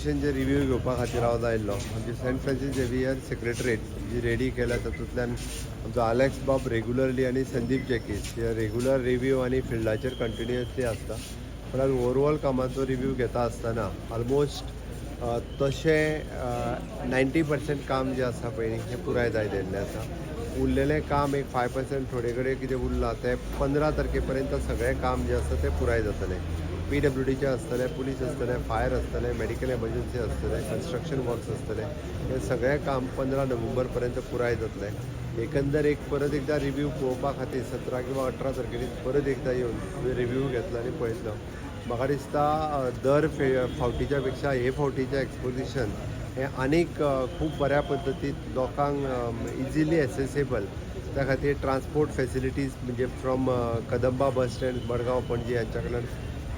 जे review घेवपा खातीर हांव आयिल्लो. आमची सेंट फ्रांसीस झेवियर सेक्रेटरीट जी रेडी केल्या, तातूंतल्यान आमचो आलेक्स बाब रेगुलरली आनी संदीप जॅकीस हे रेगुलर रिव्यू आनी फिल्डाचेर कंटिन्युअसली आसता. पण आज ओवरऑल कामाचो रिव्यू घेता आसतना ऑलमोस्ट तशें 90% काम जें आसा पळय न्ही, हें पुराय जायत येयल्लें आसा. उरलेलें काम एक 5% थोडे कडेन कितें उरलां, तें 15 तारखे पर्यंत सगळें काम जें आसा तें पुराय जातलें. पीडब्ल्यूडीचें आसतलें, पुलीस आसतले, फायर आसतलें, मेडिकल एमर्जन्सी आसतलें, कन्स्ट्रक्शन वर्क्स आसतलें. हें सगळें काम 15 नोव्हेंबर पर्यंत पुराय जातलें. एकंदर एक परत एकदां रिव्यू पळोवपा खातीर 17 किंवा 18 तारखेर परत एकदां येवन रिव्यू घेतलो आनी पळयतलो. म्हाका दिसता दर फावटीच्या पेक्षा हे फावटीचें एक्सपोजिशन हें आनीक खूब बऱ्या पद्दतीन लोकांक इजिली एसेसेबल, त्या खातीर ट्रान्सपोर्ट फेसिलिटीज, म्हणजे from Kadamba bus stand, Madgaon, Panaji हांच्या कडल्यान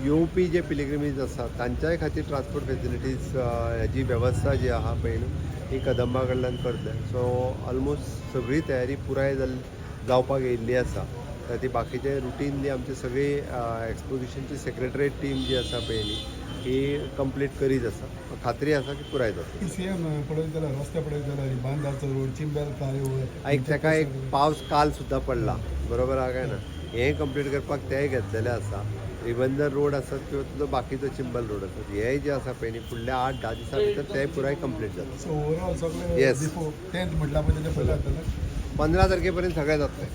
येवपी जे पिलिग्रिमीज आसा, तांच्याय खातीर ट्रान्सपोर्ट फेसिलिटीज हेजी वेवस्था जी आहा पळय न्हू, ही कदंबा कडल्यान करतले. सो ऑलमोस्ट सगळी तयारी पुराय जावपाक येयल्ली आसा. त्या ती बाकीचे रुटीनली आमची सगळी एक्सपोजिशनची सेक्रेटरीट टीम जी आसा पळय न्ही, ही कंप्लीट करीत आसा. खात्री आसा की पुराय जातली. सीएम पळयत जाल्यार, रस्ते पळयत जाल्यार, बांदाचो रोड, चिंबल फ्लायओवर. एक ताका एक पावस काल सुद्दां पडला, बरोबर आहा काय ना? हें कंप्लीट करपाक तेय घेतलेले आसा. रिबंदर रोड आसत किंवा तुजो बाकीचो चिंबल रोड आसत, हे जे आसा पळय न्ही, फुडल्या 8-10 दिसां भितर ते पुराय कंप्लीट जातले. सो ओवरऑल सगळे Yes. Before 10th म्हटल्यार पळय, तेजे पयलीं जातलें. 15 तारखे पर्यंत सगळें जातलें.